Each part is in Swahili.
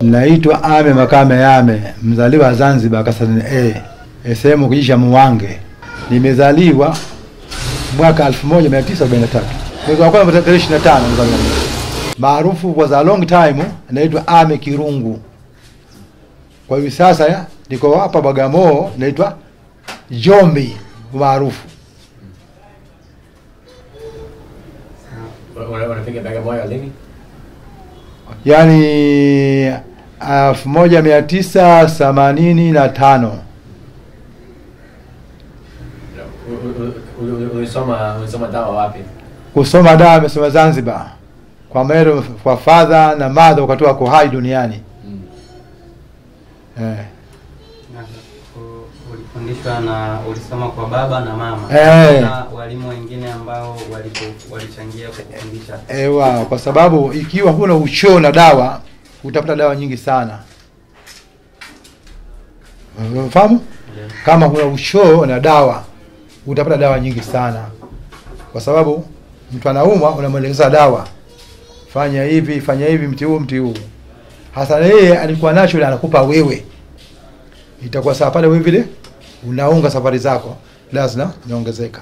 Naitwa Ame Makame Yame, mzaliwa Zanzibar Kaskazini A, sehemu kijiji cha Muwange. Nimezaliwa mwaka 1943. Mwezi wa kwanza tarehe 25 mzaliwa. Maarufu kwa za long time naitwa Ame Kirungu. Kwa hivi sasa niko hapa Bagamoyo naitwa Jombi maarufu. Unafika Bagamoyo lini? Yaani 1985. Ulisoma dawa wapi? Kusoma dawa nimesoma Zanzibar. Kwa mero, kwa father na mother wakati wako hai duniani. Ulifundishwa na ulisoma kwa baba na mama. Na walimu wengine ambao walichangia kukufundisha. Ewa, kwa sababu ikiwa huna uchoo na dawa utapata dawa nyingi sana. Unafahamu? Yeah. Kama huna uchoo na dawa utapata dawa nyingi sana. Kwa sababu mtu anaumwa unamwelekeza dawa. Fanya hivi, fanya hivi, mti huu, mti huu. Hasa yeye alikuwa nacho na anakupa wewe. Itakuwa sawa pale wewe vile unaunga safari zako lazima inaongezeka.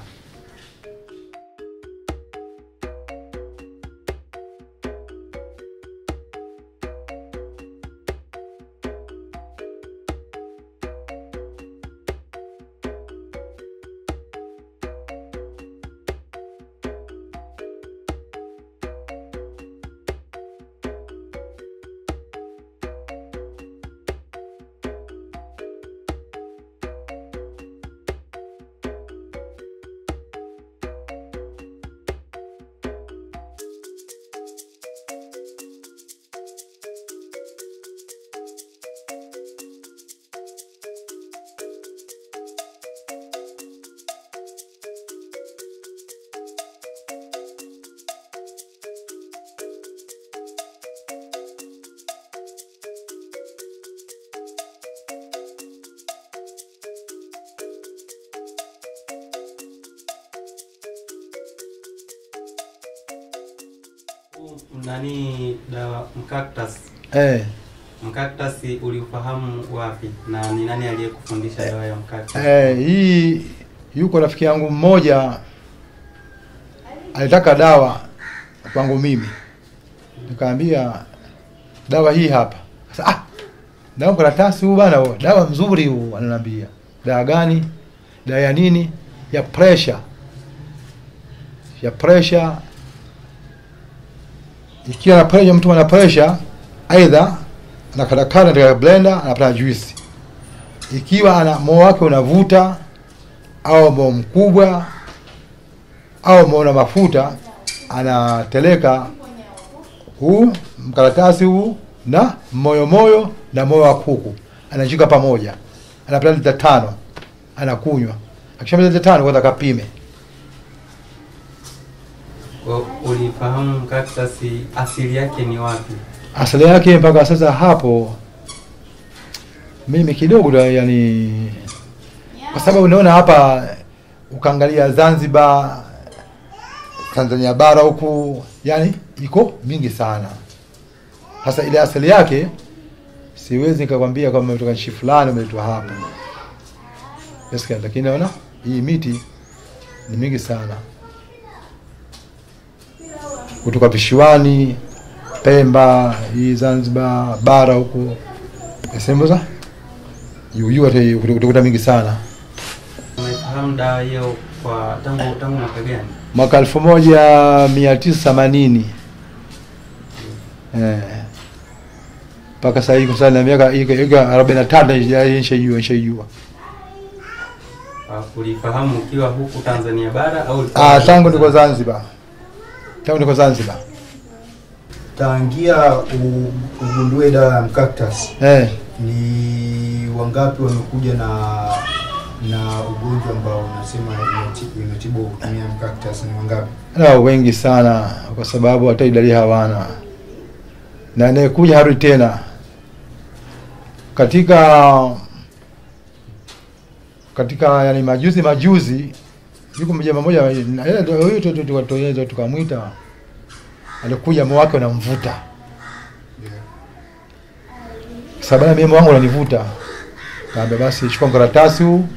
Nani dawa mcactus? Mcactus uliufahamu wapi na ni nani aliyekufundisha dawa ya mcactus? Hii yuko rafiki yangu mmoja alitaka dawa kwangu mimi. Nikamwambia dawa hii hapa. Sasa na karatasi huu bana, dawa mzuri huu, ananiambia. Dawa gani? Dawa ya nini? Ya pressure. Ya pressure. Ikiwa na pressure, mtu ana pressure, aidha anakatakata katika blender anapata juice. Ikiwa ana moyo wake unavuta au moyo mkubwa au moyo na mafuta, anateleka huu mkaratasi huu na moyo moyo na moyo wa kuku, anashika pamoja, anapata lita 5 anakunywa. Akishamaliza lita 5 kwanza kapime. Ulifahamu mcactus asili yake ni wapi? Asili yake mpaka sasa hapo mimi kidogo yani, kwa sababu unaona hapa ukaangalia Zanzibar, Tanzania bara huku, yani iko mingi sana. Sasa ile asili yake siwezi nikakwambia kama umetoka nchi fulani umeletwa hapa. Yes, lakini naona hii miti ni mingi sana. Kutoka Visiwani, Pemba, hii Zanzibar bara huku, sehemu za juu utakuta mingi sana. Umefahamu dawa hiyo kwa tangu mwaka gani? Mwaka 1980. Mpaka sasa hivi kwa na miaka 43 nishajua. Ulifahamu ukiwa huku Tanzania bara au tangu niko Zanzibar. Tangu niko Zanzibar. Tangia ugundue dawa ya mcactus. Ni wangapi wamekuja na ugonjwa ambao unasema inatibu kutumia mcactus, ni wangapi? Na wengi sana, kwa sababu hata idadi hawana. Na anayekuja harudi tena. Katika yani majuzi yuko mjamaa mmoja huyu tutoyeza tukamwita, alikuja moyo wake unamvuta. Sababu mimi wangu unanivuta. Kaambia basi chukua karatasi huu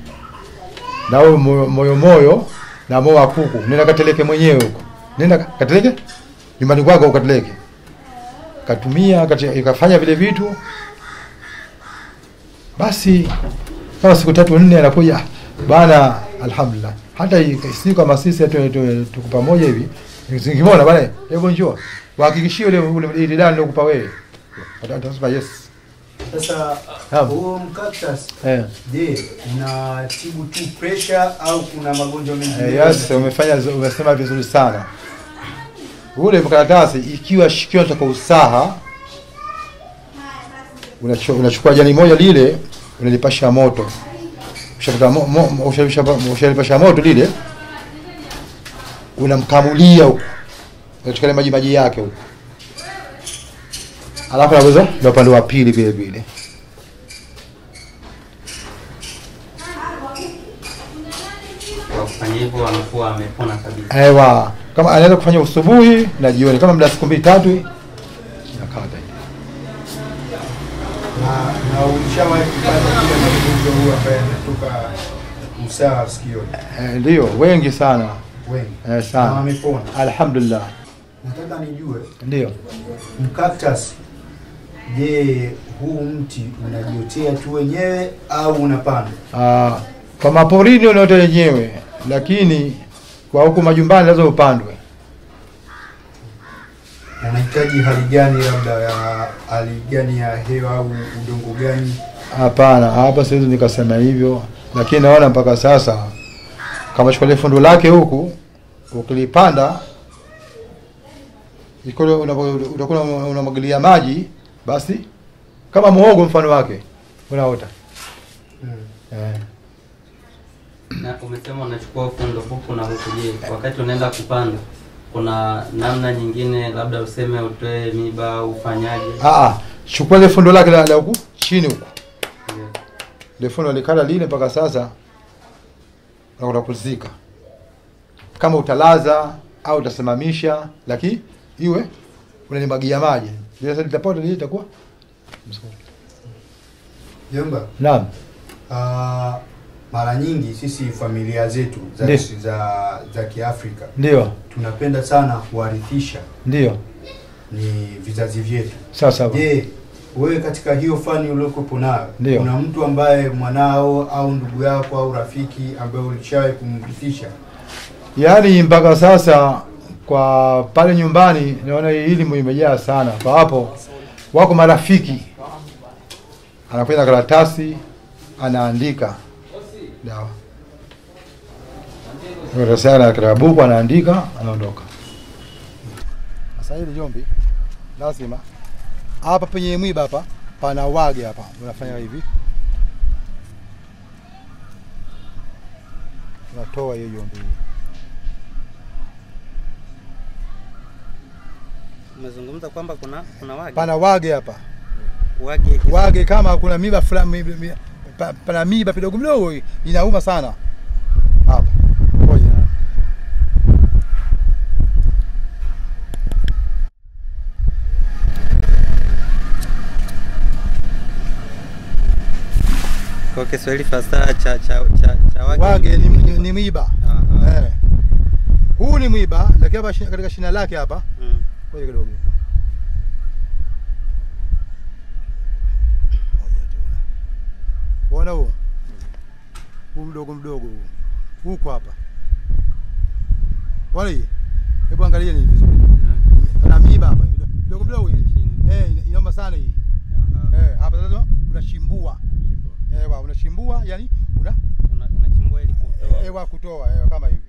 na wewe moyo moyo na moyo wa kuku. Nenda kateleke mwenyewe huko. Nenda kateleke nyumbani kwako ukateleke. Katumia ikafanya vile vitu. Basi kama siku 3 4 anakuja bana, alhamdulillah. Hata siku kama sisi tuko pamoja hivi, nikimwona bana, hebu njoo. Wahakikishie ule ile dawa nilikupa wewe. Atasema yes. Sasa huo mcactus je, unatibu tu pressure au kuna magonjwa mengine? Yes, umesema vizuri sana. Ule mkaratasi ikiwa shikio kutoka usaha, unachukua jani moja lile unalipasha moto. Ushalipasha moto lile, unamkamulia huko. Unachukua maji yake huko. Alafu naweza na upande wa pili vile vile. Kwa kufanya hivyo anakuwa amepona kabisa. Ewa, kama anaweza kufanya usubuhi na jioni kama muda siku 2 3 inakata. Na ulishawahi kupata pia mgonjwa huyu ambaye anatoka usaha sikioni? Ndio, wengi sana. Wengi. Sana. Na wamepona. Alhamdulillah. Nataka nijue. Ndio. Mcactus, je, huu mti unajiotea tu wenyewe au unapanda? Kwa maporini unaotea wenyewe, lakini kwa huku majumbani lazima upandwe. Unahitaji hali gani, labda ya hali gani ya hewa au udongo gani? Hapana, hapa siwezi nikasema hivyo, lakini naona mpaka sasa kama chukua fundo lake huku ukilipanda utakuwa unamwagilia maji, basi kama muhogo mfano wake unaota. Na umesema unachukua fundo huku na huku, je, wakati unaenda kupanda kuna namna nyingine, labda useme utoe miba ufanyaje? Chukua ile fundo lake la huku chini huku. Ile fundo likala lile mpaka sasa unakwenda kuzika. Kama utalaza au utasimamisha, lakini iwe unanimwagia maji. Sasa litapata lile itakuwa mzuri. Jomba. Naam. Mara nyingi sisi familia zetu za Kiafrika ndio tunapenda sana kuwarithisha, ndio ni vizazi vyetu. Sawa. Je, wewe katika hiyo fani uliokuwa nayo, kuna mtu ambaye mwanao au ndugu yako au rafiki ambaye ulishawahi kumrithisha? Yaani mpaka sasa kwa pale nyumbani naona elimu imejaa sana. Kwa hapo wako marafiki, anakwenda karatasi anaandika dawa. Karatasi katika buku anaandika, anaondoka. Sasa hili jombi lazima hapa penye mwiba hapa pana wage hapa, unafanya hivi. Unatoa hiyo jombi. Umezungumza kwamba kuna wage. Pana wage hapa. Wage kama kuna miba fulani, pana miba kidogo mdogo inauma sana. Hapa. Ngoja. Kwa Kiswahili fasaha cha wage. Wage ni miba. Huu ni mwiba, lakini hapa katika shina lake hapa. Ngoja kidogo. Unaona huo? Huu mdogo mdogo huu. Huko hapa. Wale hii. Hebu angalia ni vizuri. Pana miiba hapa mdogo mdogo hii. Inaomba sana hii. Hapa sasa unachimbua. Unachimbua, yani unachimbua ili kutoa. Kutoa, kama hivi.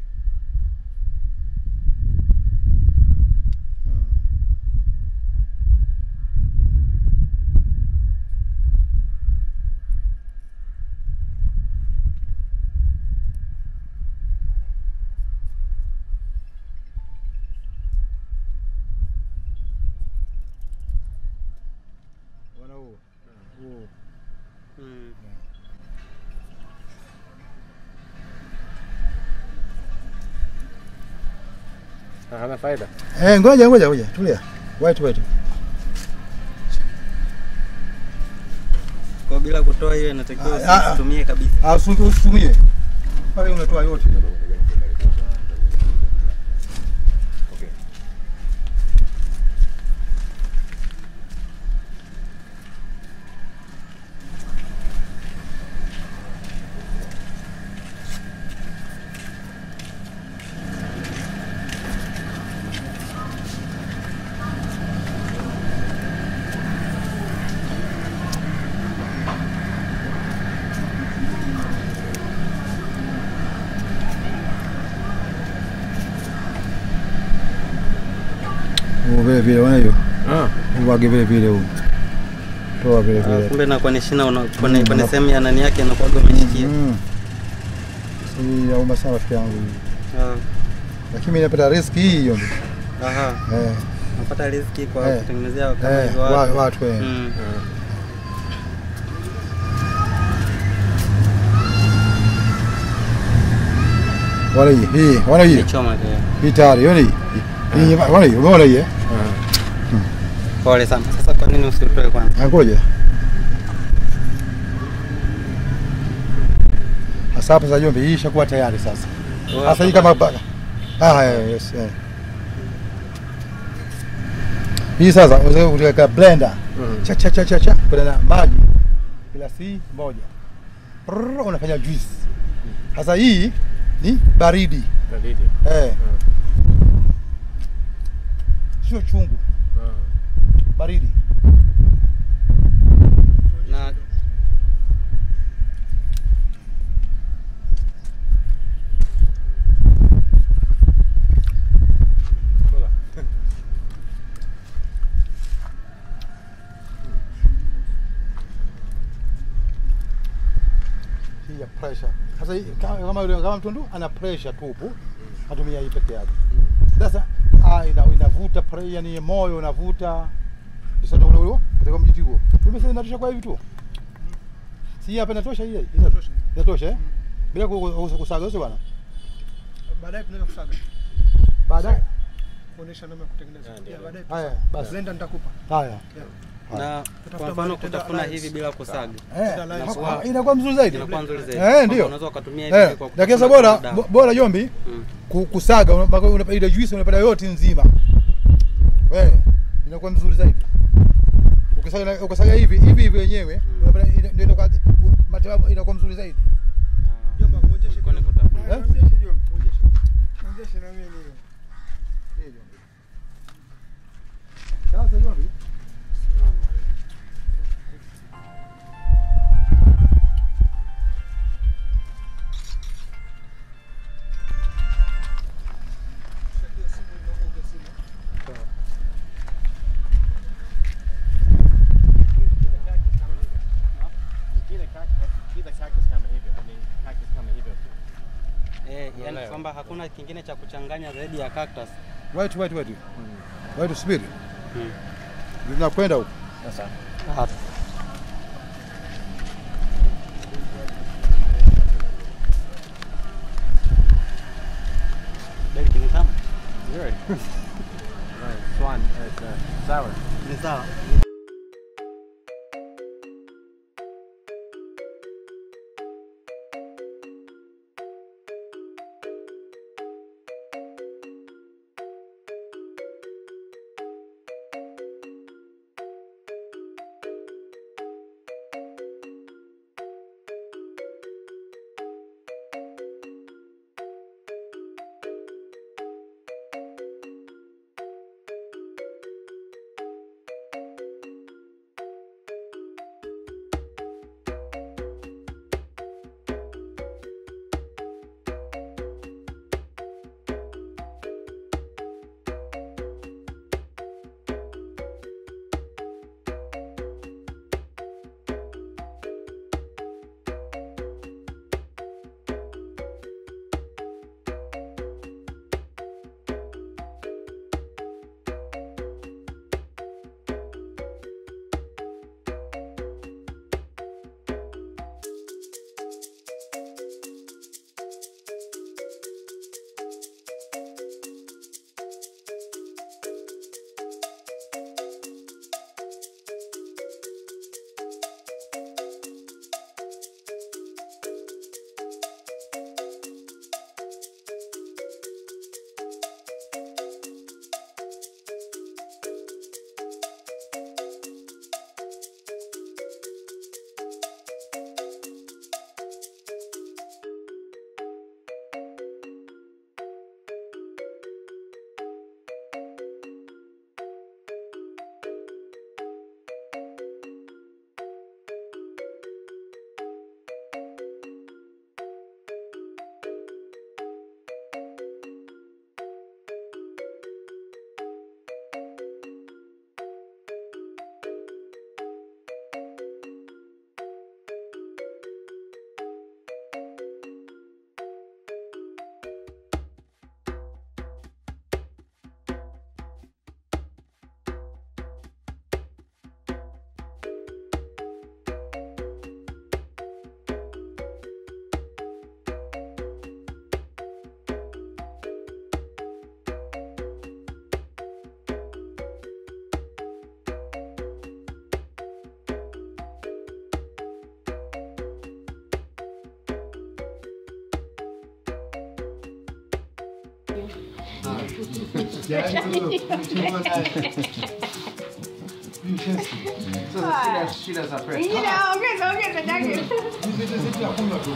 Hana faida. Ngoja ngoja ngoja, tulia. Wait wait. Kwa bila kutoa hiyo inatakiwa usitumie kabisa. Usitumie. Pale unatoa yote. Okay. Vile vile unaona hiyo? Uwage vile vile huko. Toa vile vile. Kumbe na kwenye shina una kwenye sehemu ya nani yake inakuwa umeshikia. Si yauma sana rafiki yangu. Lakini mimi napata riski hii hiyo ndio. Aha. Napata riski kwa kutengenezea kama hizo watu. Watu Wala hii, wala hii. Hii tayari, wala hii. Hii wala hii, umeona hii eh? Pole sana. Sasa kwa nini usiutoe kwanza? Ngoja. Sasa hapa sasa jombe hii ishakuwa tayari sasa. Sasa hii kama yes. Hii sasa unaweza kuweka blender. Cha cha cha cha cha kuna maji glasi moja. Unafanya juice. Sasa hii ni baridi. Baridi. Sio chungu. Baridi. Na hii ya pressure. Sasa kama mtu ana pressure tupu, atumia hii peke yake. Sasa inavuta pressure, yani moyo unavuta. Sasa ndio ule katika mjiti huo. Mimi sasa inatosha kwa hivi tu. Si hapa inatosha hii. Inatosha. Inatosha eh? Bila kusaga sio bwana. Baadaye tunaweza kusaga. Baadaye kuonesha namna ya kutengeneza. Baadaye. Haya, basi blender nitakupa. Haya. Na kwa mfano kutafuna hivi bila kusaga. Inakuwa mzuri zaidi. Inakuwa nzuri zaidi. Ndio. Unaweza kutumia hivi kwa. Lakini sasa bora jombi kusaga ile juice unapata yote nzima. Inakuwa mzuri zaidi. Ukisaga hivi hivi hivi wenyewe unapata ndio inakuwa matibabu inakuwa mzuri zaidi. Jomba muonyeshe kwa kutafuna. Muonyeshe jomba, muonyeshe. Muonyeshe na mimi ndio. Jombi. Sasa jombi. Yani kwamba hakuna kingine cha kuchanganya zaidi ya cactus. Wait. Wait subiri. Tunakwenda huko. Sasa. Derek ni tamu. Nzuri. Swan, it's sour. Ni sawa. Sasa shida za pressure. Ingine ongeza ongeza dage. Hizi ya kunywa tu.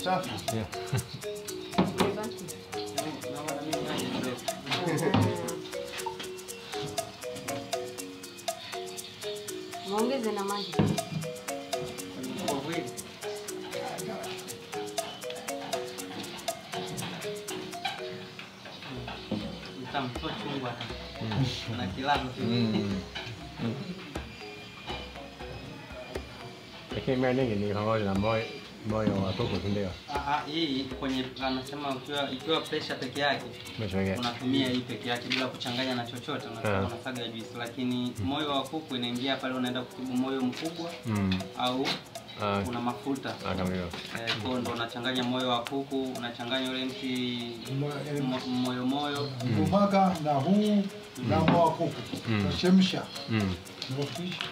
Safi. Yeah. Muongeze na maji. Na kilabu. Lakini mara nyingi ni pamoja na moyo wa kuku, si ndio? Hii kwenye anasema ikiwa pressure peke yake unatumia hii peke yake bila kuchanganya na chochote, unasaga juice. Lakini moyo wa kuku inaingia pale unaenda kutibu moyo mkubwa au una mafuta. Kwa ndo unachanganya moyo wa kuku, unachanganya ule mti moyo moyo mpaka na huu na moyo wa kuku. Unachemsha. Unafisha.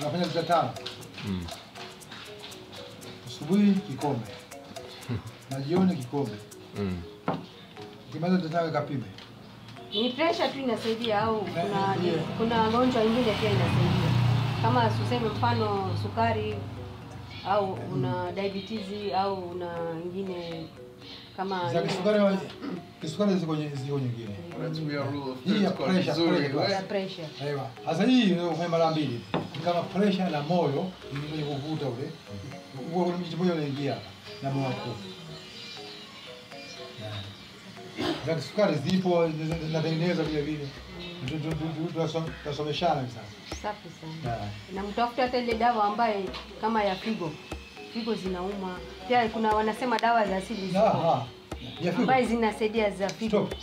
Unafanya lita 5. Asubuhi kikombe. Na jioni kikombe. Ukimaliza lita 5 kapime. Ni pressure tu inasaidia au kuna gonjwa nyingine pia inasaidia? Kama tuseme mfano sukari au una diabetes au una nyingine kama za kisukari. Kisukari ziko nyingine. Unatumia rule of Hii ya pressure, ya pressure. Aiwa. Sasa hii unafanya mara mbili. Kama pressure na moyo ni kwenye kuvuta ule. Huo kuna mji mmoja unaingia na moyo wako. Za kisukari zipo zinatengenezwa vile vile. Tunasomeshana sasa. Safi sana. Na mtafuta hata ile dawa ambaye kama ya figo. Figo zinauma. Pia kuna wanasema dawa za asili zipo. Ambaye zinasaidia za figo. Stop.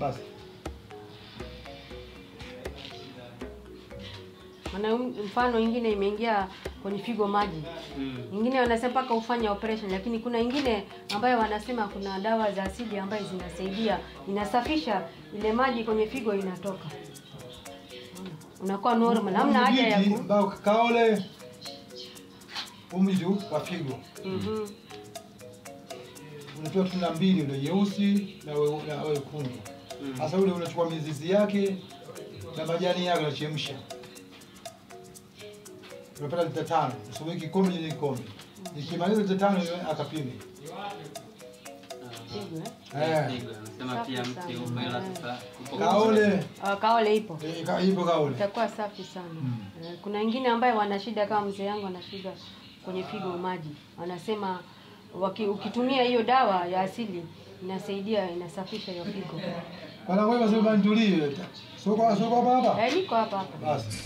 Basi. Maana mfano nyingine imeingia kwenye figo maji. Nyingine wanasema mpaka ufanye operation, lakini kuna nyingine ambayo wanasema kuna dawa za asili ambayo zinasaidia, inasafisha ile maji kwenye figo inatoka. Unakuwa normal, hamna haja ya ku kaole umji wa figo. Unatoa tunda mbili, ule nyeusi na wekundu. Sasa ule unachukua mizizi yake na majani yake unachemsha. Unapata lita 5, asubuhi kikombe, jioni kikombe. Nikimaliza lita 5 akapime. Anasema pia mti upo ila sasa upo kaole. Kaole ipo. Ipo kaole. Itakuwa safi sana. Kuna wengine ambaye wana shida kama mzee yangu ana shida kwenye figo maji. Wanasema ukitumia hiyo dawa ya asili inasaidia, inasafisha hiyo figo. Bwana wewe basi nitulie. Soko hapa hapa. Niko hapa hapa. Basi.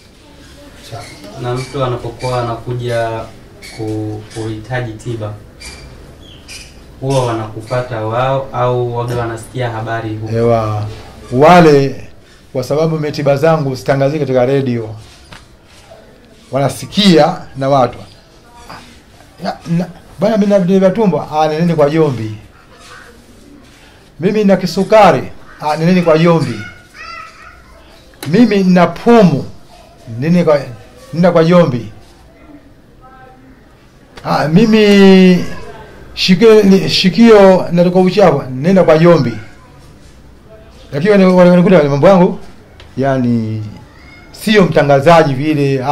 Na mtu anapokuwa anakuja kuhitaji tiba huwa wanakupata wao au waga wanasikia habari huko? Ewa, wale kwa sababu mimi tiba zangu sitangazi katika radio, wanasikia na watu. Bwana mimi na vidonda vya tumbo, nendeni kwa Jombi. Mimi na kisukari, nendeni kwa Jombi. Mimi na pumu, nenda kwa Jombi. Mimi shikio natoka uchafu, nenda kwa Jombi. Lakini wanakuta mambo yangu yani sio mtangazaji vile,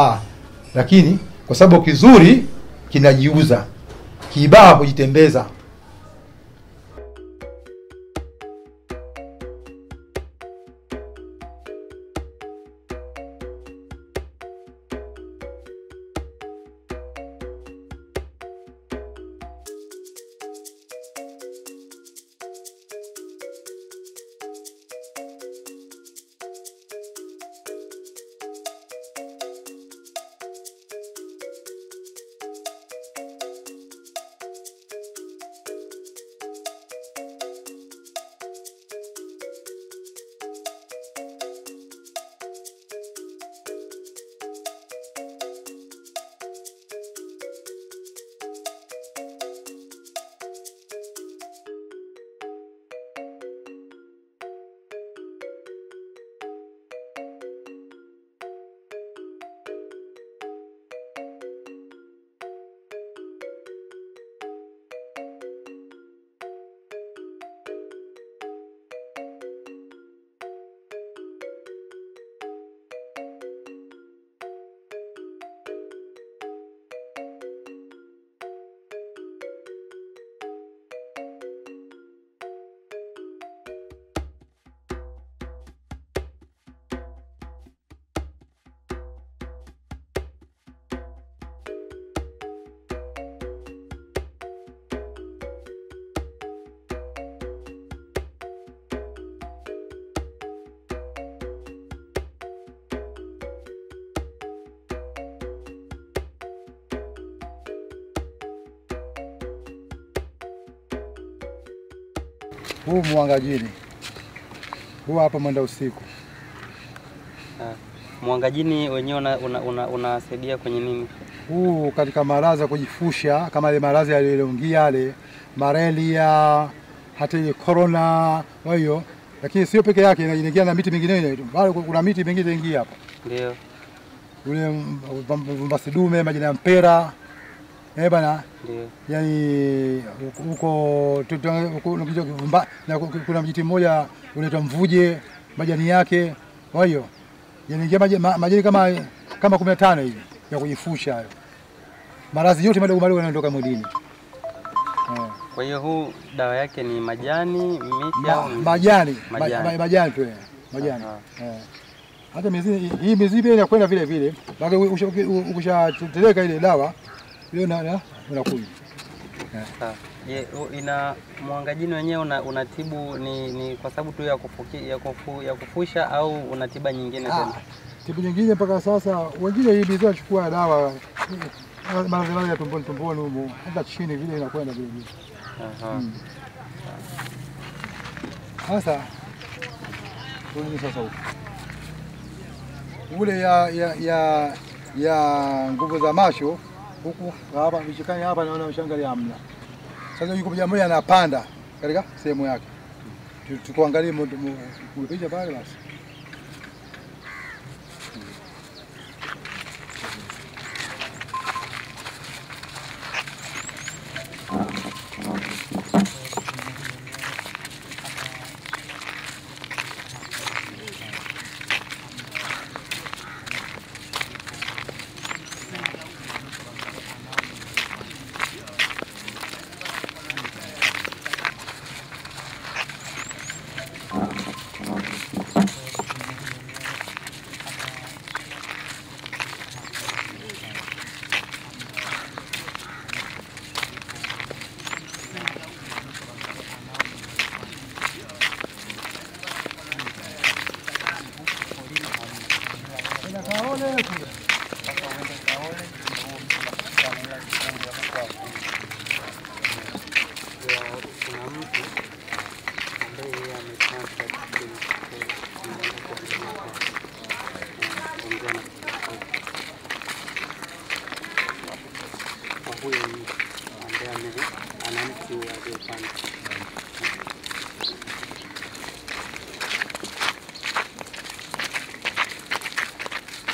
lakini kwa sababu kizuri kinajiuza, kibaya kujitembeza. Huu mwangajini. Huu hapa mwenda usiku. Mwangajini wenyewe unasaidia kwenye nini? Huu katika maradhi ya kujifusha kama ile maradhi yaliyoingia yale, malaria, hata ile corona, kwa hiyo lakini sio peke yake, inaingia na miti mingine, bado kuna miti mingine inaingia hapa. Ndio. Ule mvumba dume, majani ya mpera. Bana. Ndio. Yaani huko huko na kuna mjiti mmoja unaitwa mvuje, majani yake. Kwa hiyo yanaingia majani kama 15 hivi ya kujifusha hayo. Maradhi yote madogo madogo yanaondoka mwilini. Kwa hiyo huu dawa yake ni majani, miti au majani? Majani tu. Majani. Hata mizizi hii mizizi pia inakwenda vile vile. Baada ukishatereka ile dawa ile na unakunywa. Je, ina mwangajini wenyewe unatibu ni kwa sababu tu ya kufusha au una tiba nyingine tena? Tiba nyingine mpaka sasa wengine hii bidhaa chukua dawa maradhi ya tumboni humo hata chini vile inakwenda vile vile. Sasa huyu sasa huko. Ule ya nguvu za macho huku hapa vichikani hapa naona mshangali hamna. Sasa yuko mmoja anapanda katika sehemu yake. Tukuangalie mpicha pale basi.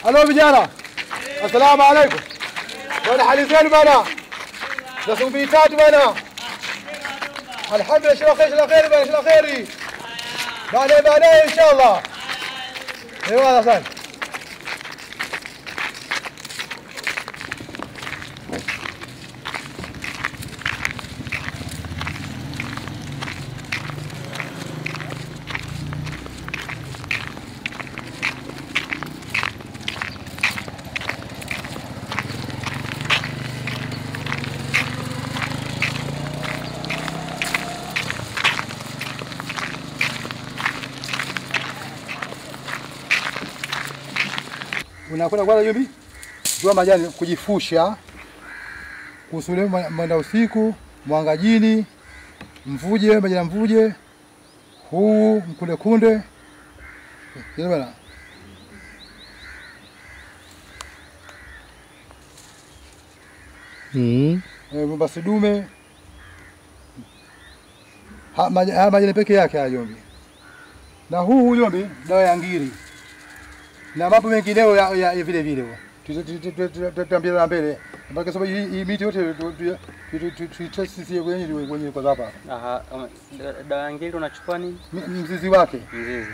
Halo vijana. Asalamu alaykum. Bwana hali zenu bwana? Za siku mbili tatu bwana. Alhamdulillah, shila khair, shila khair bwana, shila khairi. Baadaye inshallah. Ewa asante. Unakwenda kwanza yumbi jua majani kujifusha, kusule mwenda usiku, mwangajini, mvuje, majani mvuje, huu mkunde kunde. Yule bwana. Basi dume. Majani peke yake haya yumbi. Na huu yumbi dawa ya ngiri. Na mambo mengineo ya vile vile. Tutaambia mbele. Mpaka sababu hii miti yote tuitest kwenye kwa hapa. Aha, dawa ya ngiri unachukua nini? Mzizi wake. Mzizi.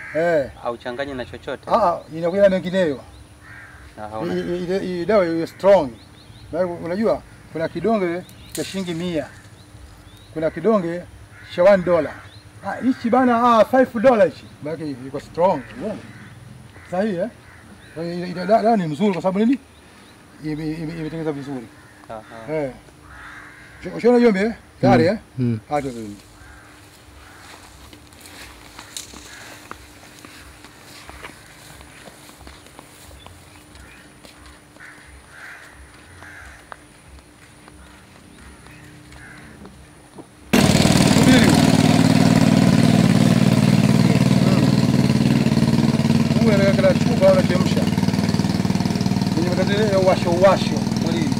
Au changanye na chochote? Inakuja na mengineyo. Aha. Hii dawa ni strong. Unajua kuna kidonge cha shilingi 100. Kuna kidonge cha $1. Hichi bana $5 hichi. Maana iko strong. Sahihi eh? Dawa ni mzuri kwa sababu nini? Imetengenezwa vizuri. Aha. Ushaona jombe? Tayari eh? Hata sasa. Kwa unachemsha. Mwenye matatizo ya uwasho uwasho mwilini.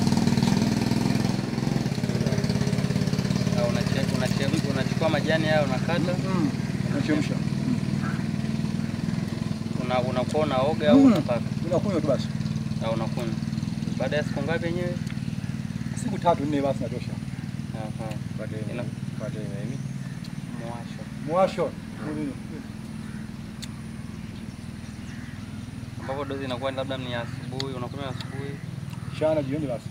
Na unachukua majani hayo unakata, unachemsha. Unakuwa unaoga au unapaka? Unakunywa tu basi. Au unakunywa. Baada ya siku ngapi yenyewe? Siku 3 4 basi natosha. Aha. Baada ya nini? Mwasho. Mwasho. Ambapo dozi inakuwa labda ni asubuhi, unakunywa asubuhi, mchana, jioni basi.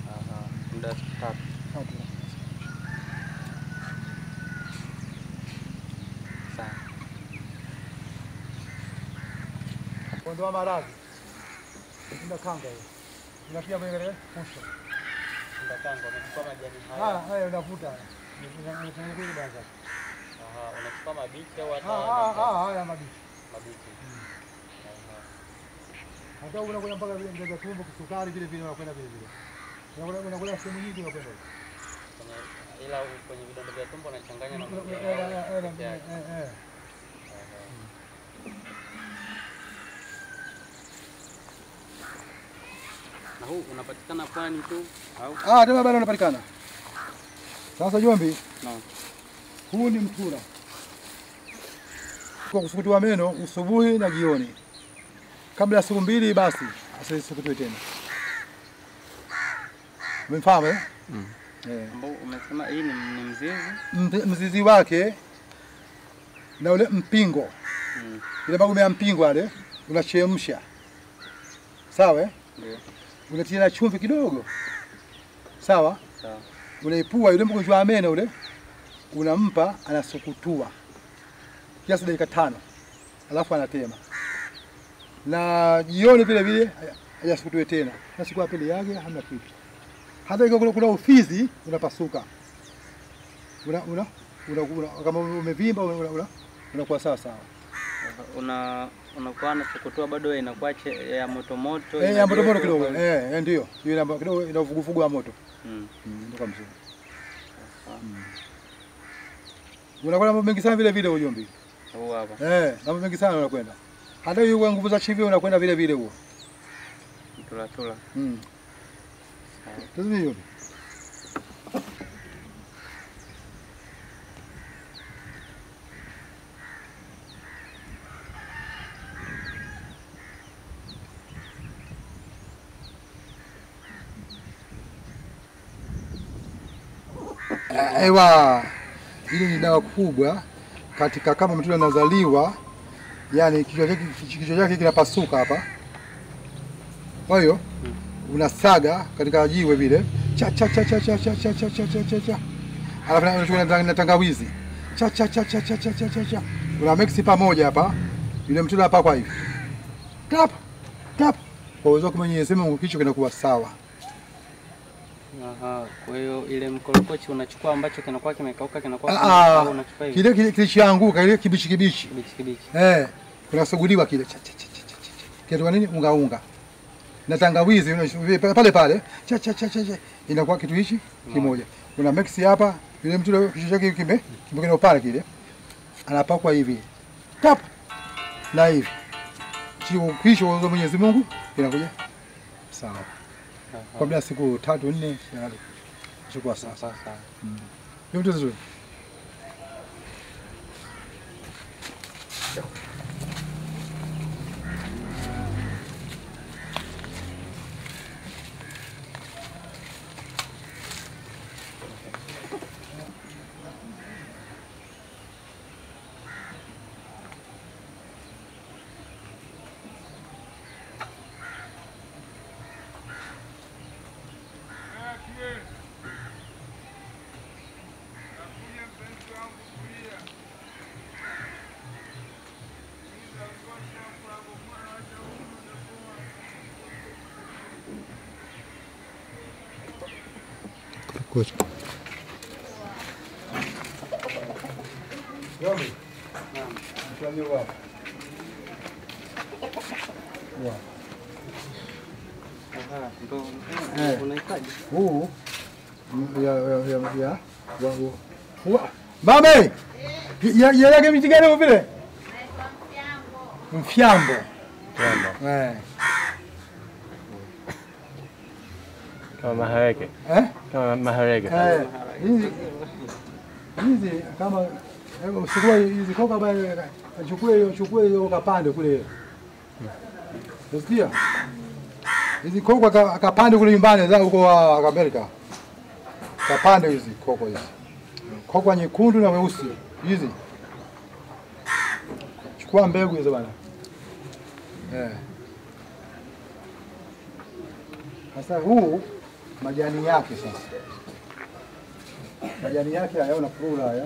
Aha, muda siku 3. Sawa. Ondoa maradhi. Ndio kanga hiyo. Unapiga kwenye pusha. Ndio kanga, unachukua majani haya. Ah, haya unavuta. Unatengeneza kwanza. Aha, unachukua mabichi au hata haya mabichi. Mabichi. Hata unakwenda mpaka vile mjaza tumbo kisukari vile vile unakwenda vile vile. Unakwenda sehemu nyingi unakwenda. Ila kwenye vidonda vya tumbo unachanganya na Na huu unapatikana pwani tu au? Ah, tena bado unapatikana. Sasa Jombi. Naam. Huu ni mtura. Kwa kusukutua meno usubuhi na jioni. Kabla ya siku 2 basi asisukutue tena. Umemfahamu eh? Ambao umesema hii ni mzizi? Mzizi wake na ule mpingo. Ile magome ya mpingo yale unachemsha. Sawa eh? Ndio. Unatia na chumvi kidogo. Sawa? Sawa. Unaipua yule mgonjwa wa meno ule unampa anasukutua. Kiasi dakika 5. Alafu anatema. Na jioni vile vile hajasukutue tena. Na siku ya pili yake hamna kitu. Hata ikiwa kuna ufizi unapasuka. Una kama umevimba unakuwa sawa sawa. Unakuwa unasukutua bado inakuwa ya moto moto. Ya moto moto kidogo. Ndio. Hiyo kidogo ina vuguvugu ya moto. Ndio kama mzuri. Unakwenda mambo mengi sana vile vile ujumbe. Huu hapa. Mambo mengi sana unakwenda. Hata hiyo nguvu za chini unakwenda vile vile huo. Tula tula. Tazama hiyo. Ewa, hili ni dawa kubwa katika kama mtoto anazaliwa, yani kichwa chake kinapasuka hapa. Kwa hiyo unasaga katika jiwe vile cha cha cha cha cha cha cha cha cha cha cha. Alafu unachukua na tangawizi cha cha cha cha cha cha cha cha. Una mix pamoja hapa. Yule mtoto hapa kwa hivi. Tap tap. Kwa uwezo wa Mwenyezi Mungu kichwa kinakuwa sawa. Aha, kwa hiyo ile mkorokochi unachukua ambacho kinakuwa kimekauka kinakuwa unachukua hivi. Kile kilichoanguka ile kibichi kibichi. Kibichi kibichi. Kunasuguliwa kile cha cha cha cha cha. Kitu nini? Unga unga. Na tangawizi pale pale cha cha cha cha inakuwa kitu hichi kimoja. Kuna mix hapa, yule mtu kichwa chake kimekina pale kile. Anapakwa hivi. Tap. Na hivi. Kicho kwa Mwenyezi Mungu inakuja sawa. Kabla siku 3 4 tayari. Chukua sawa sawa. Ni mtu mzuri. Kocha. Yomi. Naam. Aha, ndo unahitaji. Huu ya Mame! Ya yake miti gani vile? Mfyambo. Eh. Kama maharage. Eh? Kama maharage. Eh. Hizi kama usichukue hizi koka bali chukue hiyo kapande kule. Unasikia? Hizi koko akapande kule nyumbani za huko Amerika. Kapande hizi koko hizi. Koko nyekundu na weusi hizi. Chukua mbegu hizo bana. Eh. Sasa huu majani yake sasa. Majani yake haya unapurura haya.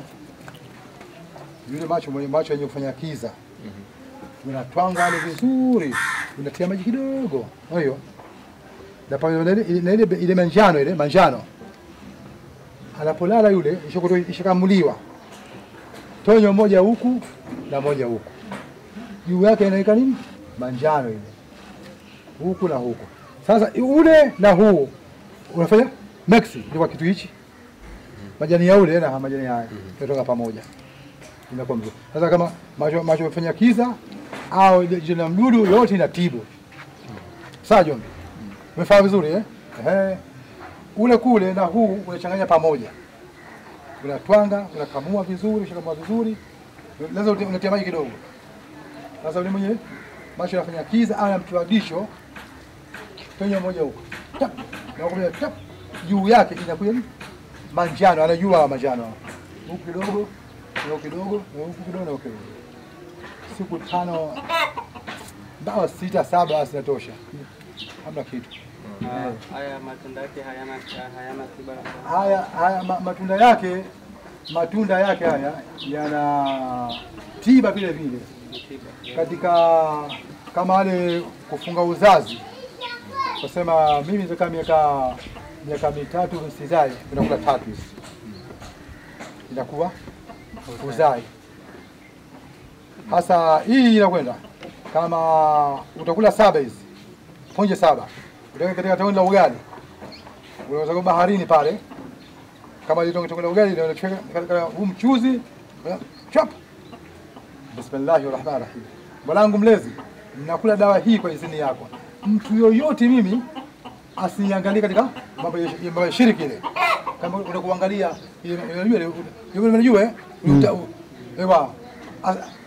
Yule macho mwenye macho yenye kufanya kiza. Unatwanga yale vizuri, unatia maji kidogo. Kwa hiyo na pamoja na ile manjano ile manjano. Anapolala yule ishakamuliwa. Tonyo moja huku na moja huku. Juu yake inaweka nini? Manjano ile. Huku na huku. Sasa ule na huu unafanya mix ndio kitu hichi. Majani ya ule na majani haya kutoka pamoja. Inakuwa mzuri. Sasa kama macho yafanya kiza au jina mdudu yote inatibu. Sawa John? Umefahamu vizuri eh? Ehe. Ule kule na huu unachanganya pamoja. Unatwanga, unakamua vizuri, ushakamua vizuri. Lazima unatia maji kidogo. Sasa yule mwenye macho yanafanya kiza ana mtuadisho tonyo moja huko. Tap. Na huko tap. Juu yake inakuja manjano, anajua manjano. Huku kidogo, huku kidogo, huku kidogo na huku kidogo. Siku 5 bawa 6 7 zinatosha. Hamna kitu. Haya matunda yake hayana tiba. Haya matunda yake haya yana tiba vile vile. Katika kama wale kufunga uzazi. Kusema mimi nitoka miaka 3 sizai, unakula 3 hizi. Inakuwa uzai. Hasa hii inakwenda kama utakula 7 hizi. Punje 7. Utaweka katika tonge la ugali. Unaweza kwa baharini pale. Kama ile tonge la ugali unachukua katika huu mchuzi, chop. Bismillahirrahmanirrahim. Mwanangu mlezi, ninakula dawa hii kwa idhini yako. Mtu yoyote mimi asiangalie katika mambo ya shiriki ile. Kama unakuangalia unajua unajua ewa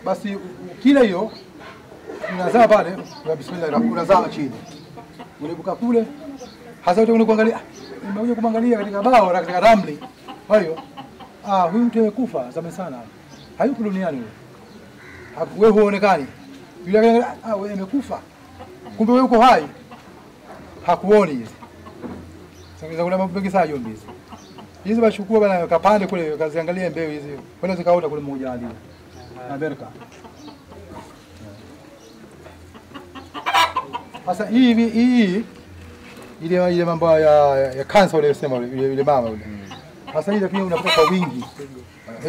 basi kila hiyo unazaa pale bismillah unazaa chini. Unabuka kule hasa utakuwa kuangalia nimekuja kumwangalia katika bao na katika ramli. Kwa hiyo huyu mtu amekufa zamani sana. Hayupo duniani huyo. Wewe huonekani. Yule anaangalia wewe amekufa. Kumbe wewe uko hai. Hakuoni hizi. Sasa kuna mambo mengi sana jombi hizi. Hizi bachukua bana kapande kule kaziangalie mbeu hizi. Kwenda zikaota kule mmoja ali. Amerika. Sasa hii ile mambo ya cancer ile sema ile mama yule. Sasa hii lakini unapata kwa wingi.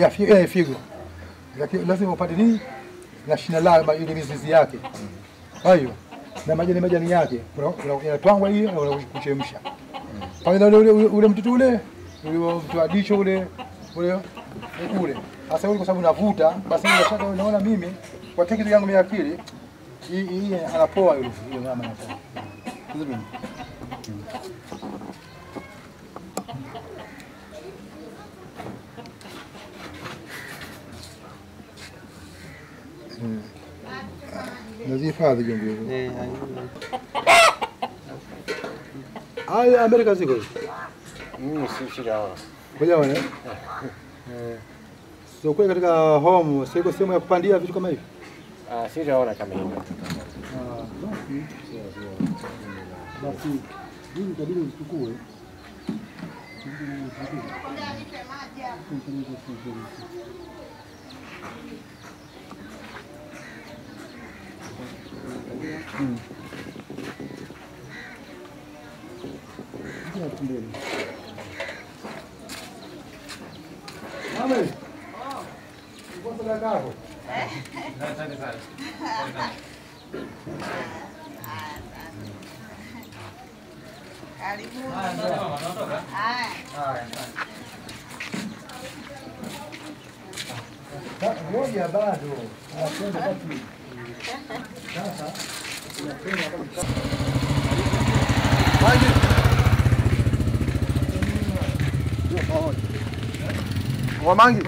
Ya figo. Lakini lazima upate nini? Na shina la ile mizizi yake. Kwa hiyo na majani yake unatwangwa hiyo na unakuchemsha. Pamoja na ule mtoto ule mtuadisho ule ule. Sasa ule kwa sababu unavuta basi bila shaka unaona mimi kwa tekniki yangu ya akili hii anapoa yule mama anapoa. Vizuri. Nazihifadhi jombi. Eh, haya Amerika ziko hizi. Sijaona. Hujaona? Eh. So kwa katika home siko sehemu ya kupandia vitu kama hivi? Sijaona kama hivyo. Basi hii itabidi uchukue. Mama, uko sadaka yako? Asante sana. Karibu. Haya, asante. Ngoja bado. Anakwenda basi. Sasa Wamangi.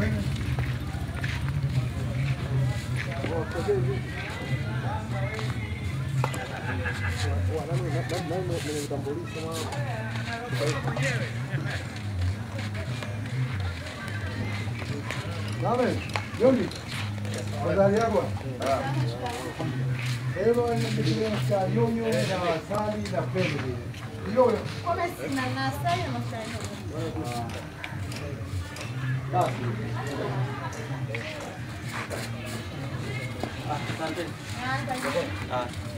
Como assim? Na asali ou na Asante.